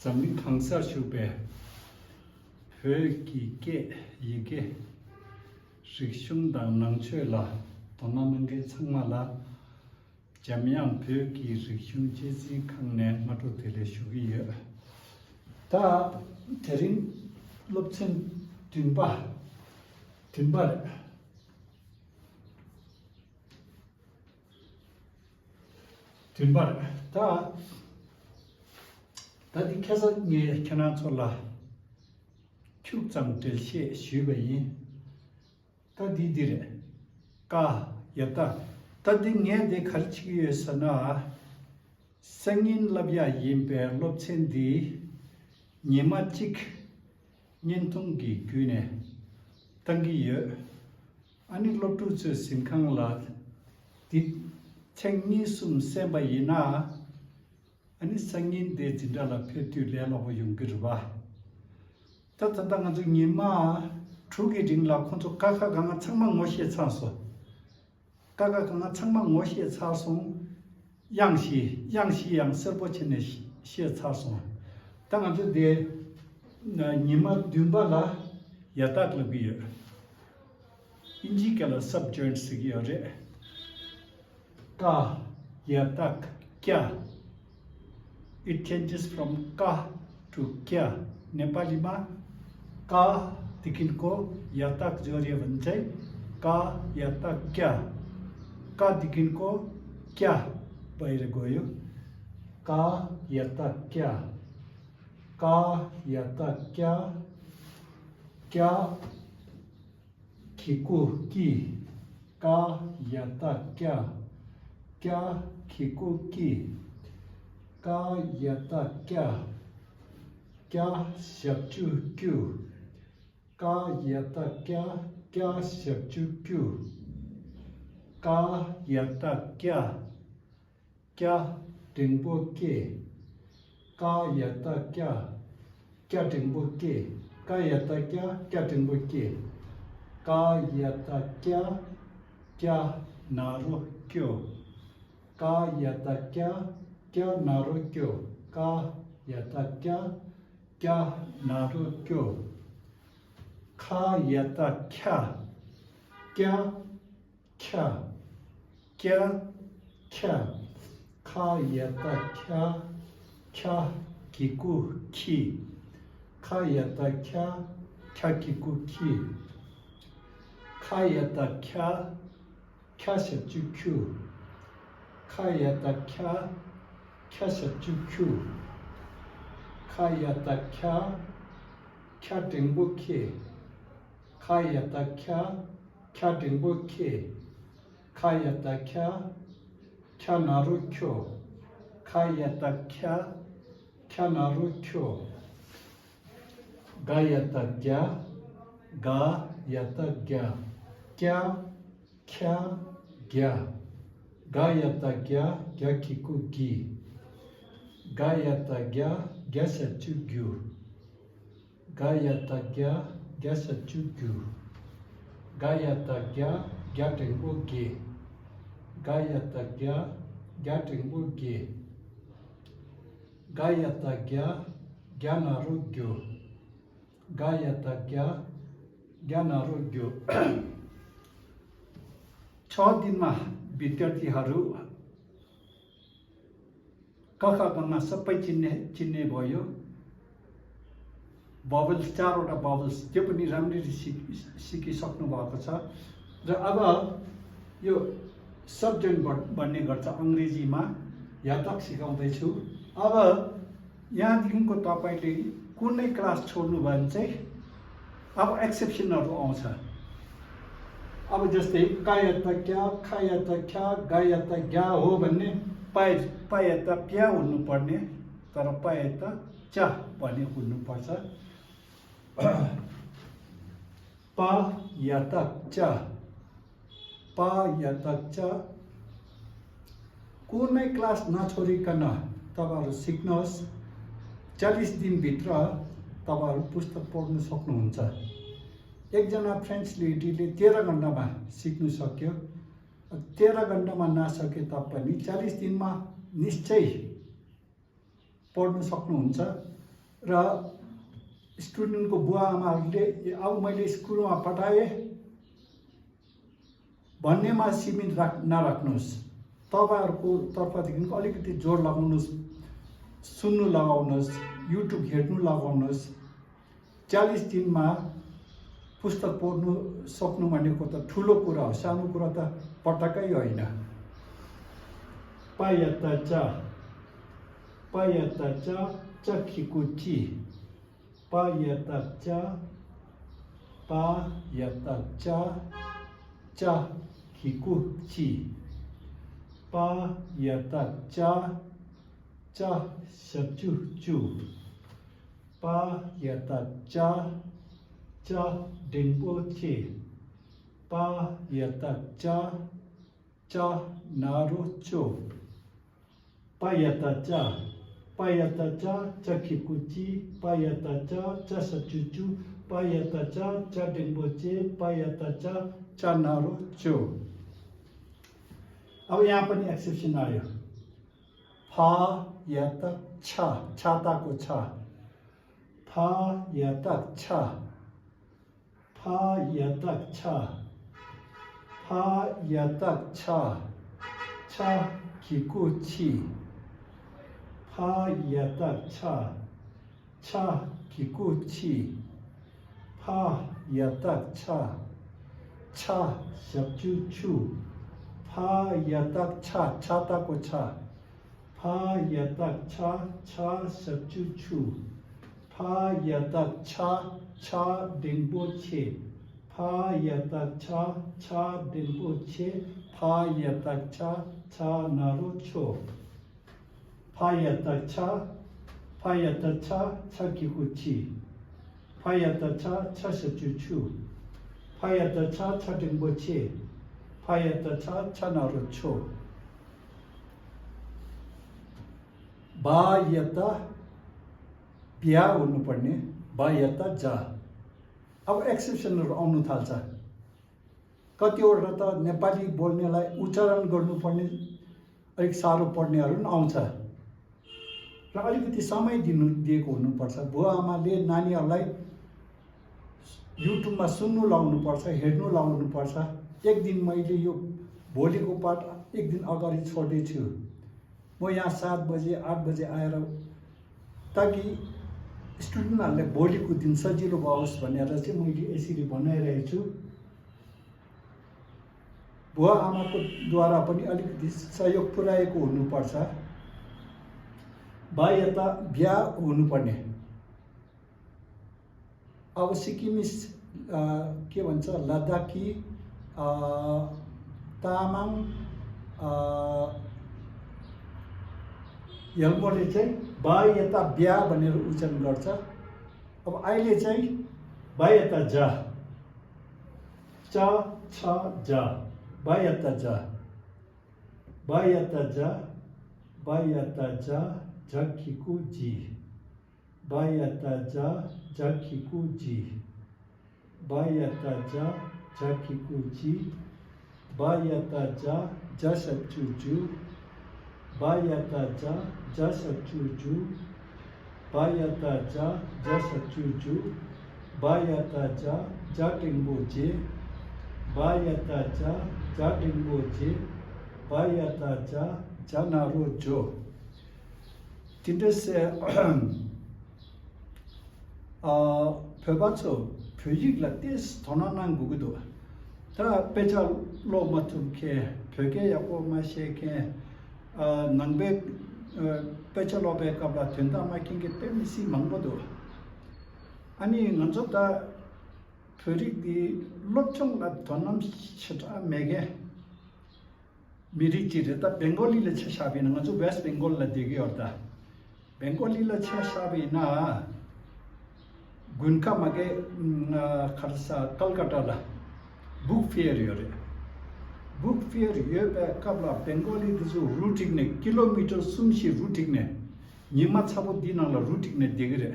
zamling khangsa shupe phe ki ke yege rikshung dang nangchwe la tonamenge changma la jamyang phe ki rikshung chezi khangne mato tele shugi ye ta terin lopchen tinba ta di kesa nge kena chola kyuk chang tel she shubayi ta di dire ka yata ta di nge de kharchigi yesana sangin labya yimpe lopchen di nyema chik nyentung gi gyune tangi ye ani lotu che sinkhang la di chengni sum seba yina ani sangin de jindala phetu le la bo yung girwa ta ta dang ju nyema thugi ding la khon chu ka kha gang changma ngo she cha so ka ka gang changma ngo she cha song yang yang serbo chen ne she cha so dang ju de nyema dumba la yatak la bi inji kala subjoint sigi ore ka yatak kya it changes from ka to kya nepali ma ka tikin ko yatak joriya banchai ka yatak kya ka tikin ko kya baire goyo ka yatak kya ka yatak kya kya kiku ki ka yatak kya kya kiku ki ka yatak kya shakchu kyu ka yatak kya shakchu kyu ka yatak kya dingbo ke ka yatak kya dingbo ke ka yatak kya dingbo ke ka yatak kya naro kyo ka yatak kya naro kyo ka yatak kya naro kyo ka yatak kya ka yatak kya kiku ki ka yatak kya kiku ki ka yatak kya shakchu kyu ka yatak kya shakchu kyu ka yatak kya dingbo ke ka yatak kya dingbo ke ka yatak kya naro kyo ka yatak kya naro kyo ga yatak ga yatak kya ga yatak kya kiku gi ga yatak kya shakchu gyu ga yatak kya shakchu gyu ga yatak kya dingbo ge ga yatak kya dingbo ge ga yatak kya naro gyu ga yatak kya naro gyu छ दिनमा विद्यार्थीहरू कखामा सबै चिन्ने भयो bubbles चारवटा bubbles त्यो पनि राम्ररी सिकिसक्नु भएको छ र अब यो सब्जेक्ट भन्ने गर्छ अङ्ग्रेजीमा यातक सिकाउँदैछु अब यहाँदेखिको तपाईँले कुनै क्लास छोड्नु भयो भने चाहिँ अब एक्सेप्सनहरू आउँछ अब जस्तै कायता क्या खायता क्या गायता क्या हो भन्ने पायता प्या हुनुपर्ने तर पायता चा भन्ने हुनुपर्छ पा याता चा कुनै क्लास नछोडिकन तपाईहरु सिक्नुहोस् 40 दिनभित्र तपाईहरु पुस्तक पढ्न सक्नुहुन्छ एकजना फ्रेन्च लेडीले 13 घण्टामा सिक्नु सक्यो 13 घण्टामा नसके तापनि 40 दिनमा निश्चय पढ्न सक्नुहुन्छ र स्टुडेन्टको बुवा आमाहरूले अब मैले स्कुलमा पठाएँ भन्नेमा सीमित नराख्नुहोस्। तपाईँहरूको तर्फदेखि अलिकति जोड लगाउनुहोस्, सुन्नु लगाउनुहोस्, युट्युब हेर्नु लगाउनुहोस्। 40 दिनमा पुस्तक पढ्नु सक्नु भनेको त ठुलो कुरा हो, सानो कुरा त पटक्कै होइन। पायता चा खिकुची पायता चा खिकुची पायता चा शचुचु पायता चा डिंपोचे पायता चा नारोचो पायता चा खिकुची पायता चा शचुचु पायता चा डिंपोचे पायता चा नारोचो। अब यहाँ पनि एक्सेप्सन आयो। फा यता छा छाताको छा फा यता छा फा यता छा फा यता छा छा खिकु छि फा यता छा खिकु छि फा यता छा शब्चु छु फा यता छाताको छा फा यता छा शब्चु छु फा यता छा डिंबो छे फा यता छा डिंबो छे फा यता छा नारो छो फा यता छा खिकुची फा यता छा शब्चु छु फा यता छा डिंबो छे फा यता छा नारो छो बा यता बिहा हुनुपर्ने बा यता जा। अब एक्सेप्सनहरु आउनु थाल्छ। कतिवटा त नेपाली बोल्नेलाई उच्चारण गर्नुपर्ने अलिक साह्रो पर्नेहरु पनि आउँछ र अलिकति समय दिएको हुनुपर्छ। बुवा आमाले नानीहरुलाई युट्युबमा सुन्नु लाउनु पर्छ, हेर्नु लाउनु पर्छ। एक दिन मैले यो भोलिको पाठ एक दिन अगाडि छोड्दै छु। म यहाँ 7 बजे 8 बजे आएर ताकि स्टुडेन्टहरुले भोलिको दिन सजिलो होस् भनेर चाहिँ मैले यसरी बनाइरहेको छु। बुवा आमाको द्वारा पनि अलिकति सहयोग पुर्याएको हुनुपर्छ। बाह्यता बिहा हुनुपर्ने। अब सिक्किमिस के भन्छ लद्दाखी तामाङ यल्मोले चाहिँ बाह्यता बिहा भनेर उच्चारण गर्छ। अब अहिले चाहिँ बाह्यता जा चा छ जा बाह्यता जा झखिकु जी बाह्यता जा झखिकु जी बाह्यता जा झखिकु जी बाह्यता जा जसचुजु बाह्यता जा जसचुजु बाह्यता जा जसचुजु बाह्यता जा जाटिंगोजे बाह्यता जा जाटिंगोजे बाह्यता जा जानारोजो। tindes phebatso phejik la tes thonanang gugudo ta pechal lo matum ke phege yapo ma sheke nangbe pechalo be kabla thenda ma kinge pemisi mangbodo ani nganjota phejik di lopchong la thonam chata mege मिरी चिरे त Bengali ले छ शाबी न जो West Bengal ला देगी औरता Bengali ला छ शाबी ना गुनका मगे खरसा कलकत्ता ला बुक फेयर योरे बुक फेयर ये पे कबला बेंगोली जो रूटिंग ने किलोमीटर सुमशी रूटिंग ने निमा छबो दिन ला रूटिंग ने देगरे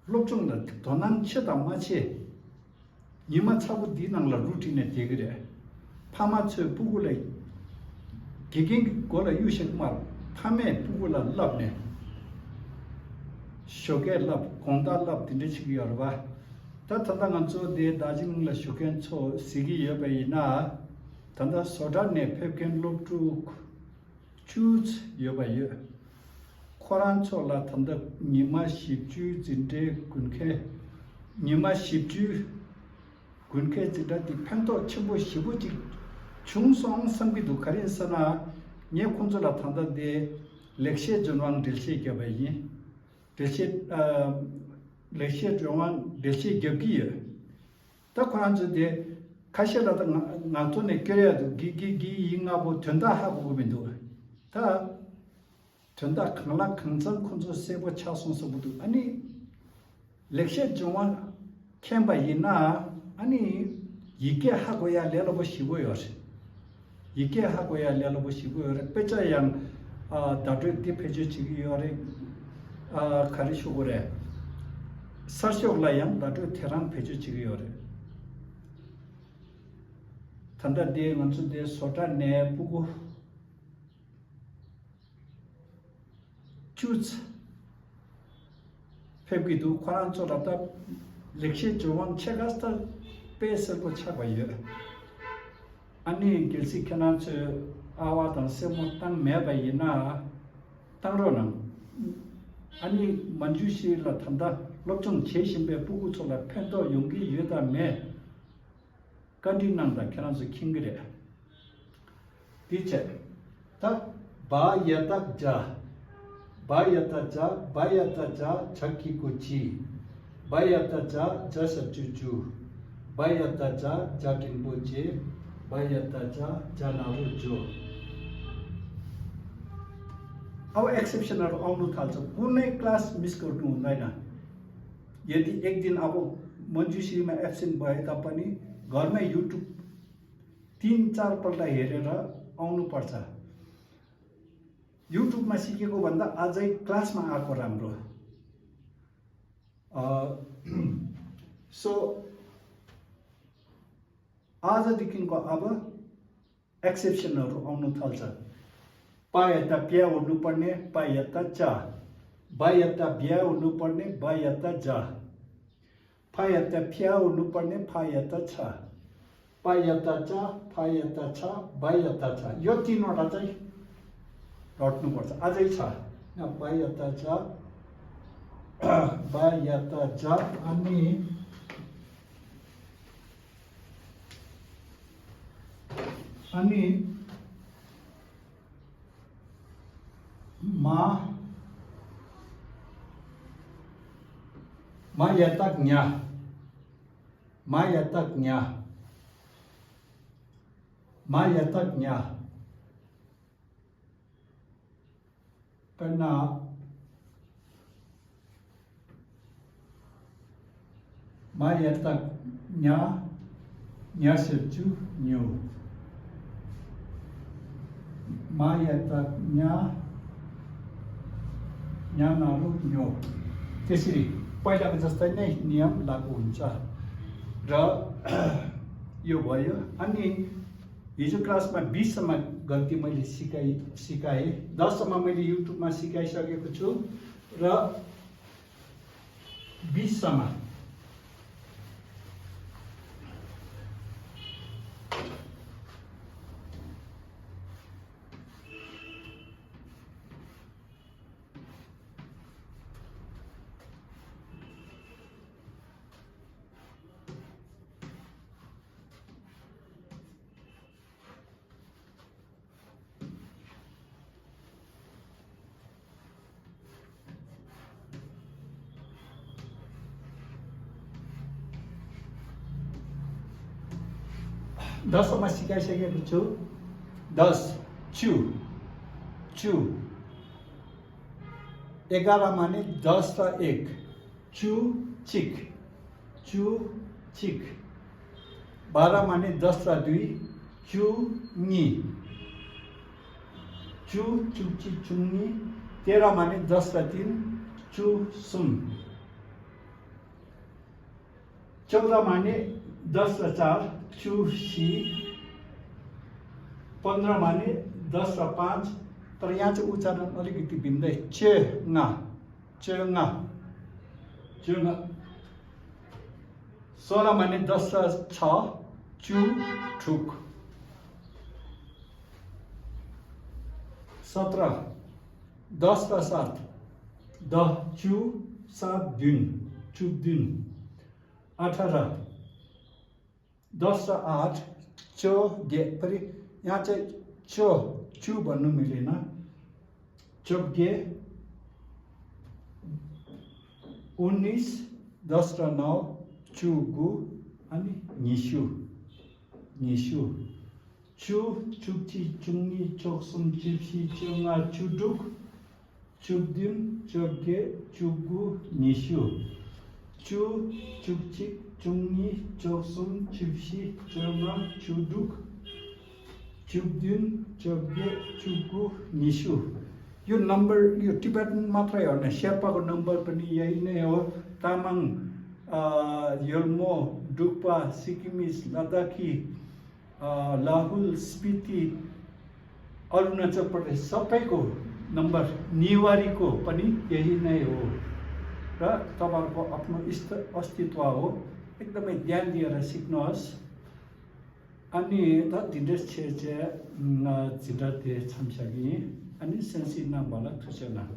लोचंग ला धनान छता माछे निमा छबो दिन ला रूटिंग ने देगरे 파마츠 부글레 기긴 고라 유식 말 파메 부글라 럽네 shoke lap konda lap tinde chigi yorba ta tanda ngancho de dajing la shoken cho sigi yobai na tanda soda ne pepken lop tu choose yobai koran cho la tanda nima shipju jinde kunke nima shipju kunke jida di pento chimbo shibuji chung-song samgidu karin sana nye kunzo la tanda de lekshe junwang dilshe gyabayi lekshe junwang dilshe gyabgiya ta kuranzo de kashe la ngangto ne gyureyadu gi yinga bo tunda habu gubindo ta tunda kangla kangzang kunzo sebo chasong sabudu ani lekshe junwang kenba yina ani yike hagoya lelabo shiboyo 이게 하고야 려로 보시고 빼자양 다들 디페지 지기요래 가르치고 그래 사시올라양 다들 테란 페지 지기요래 단다데 먼저데 소타네 부고 추츠 페비도 관한조라다 렉시 조원 체가스타 페이스를 차고요 아니 길시 캐나츠 아와던 세모탄 메바이나 땅로는 아니 만주시라 탄다 롭좀 제신배 부구초라 팬도 용기 여다메 간디난다 캐나츠 킹그레 디체 다 바야다자 바야다자 차키고치 바야다자 자sab주주 바야다자 자긴보지 바야다자 자나우조 अब एक्सेप्सनहरु आउनु थाल्छ कुनै class miss गर्नु हुँदैन यदि एक दिन अब मन्जुसीमा एब्सेन्ट भए तापनि घरमै युट्युब 3-4 पल्ट हेरेर आउनु पर्छ युट्युबमा सिकेको भन्दा अझै क्लासमा आएको राम्रो सो आजदेखिको अब एक्सेप्सनहरु आउनु थाल्छ पायता प्या हुनुपर्ने पायता चा बायता ब्या हुनुपर्ने बायता जा फायता फ्या हुनुपर्ने फायता छ पायता चा फायता छ बायता छ यो तीनवटा चाहिँ रट्नु पर्छ अझै छ बायता चा बायता जा अनि मायातज्ञा कना मायातज्ञा न्यासचु न्यू मायातज्ञा न्यानारु न्यो त्यसरी पहिलाको जस्तै नै नियम लागू हुन्छ र यो भयो अनि हिजो क्लासमा 20 सम्म गल्ती मैले सिकाए 10 सम्म मैले युट्युबमा सिकाइसकेको छु र 20 सम्म दसमा सिकाइसकेको छु 10 छु 11 माने 10 र 1 छु चिक 12 माने 10 र 2 छु नि चुची चुङ्नी 13 माने 10 र 3 छु सुन 14 माने 10 र 4 छु सी 15 माने 10 र 5 तर यहाँ चाहिँ उच्चारण अलिकति भिन्दै चेङ्गा जुन 16 माने 10 र 6 चु ठुक 17 10 र 7 द चु 7 दिन चु दिन 18 10 र 8 चो गे फेरि यहाँ चाहिँ चु भन्नु मिलेन चोगे 19 10 र 9 चुगु अनि निसु चु चुक्ची चुङ्गी चोक्सुम चिप्सी चुङ्गा चुडुक चुक्दिन चोगे चुगु निसु चु चुक्ची चुङ्गी चोक्सुम चिप्सी चुङ्गा चुडुक चुक्दिन चोगे चुगु निसु यो नम्बर यो टिबेटन मात्रै हो न शेर्पाको नम्बर पनि यही नै हो तामाङ योल्मो डुक्पा सिक्किमिज लद्दाखी लाहुल स्पिति अरुणाचल प्रदेश सबैको नम्बर नेवारीको पनि यही नै हो र तपाईहरुको आफ्नो अस्तित्व हो एकदमै ध्यान दिएर सिक्नुहोस् अनि द दिनेश छेचे जिल्ला दे छमसागी अनि सेन्सिना भलक थुसेना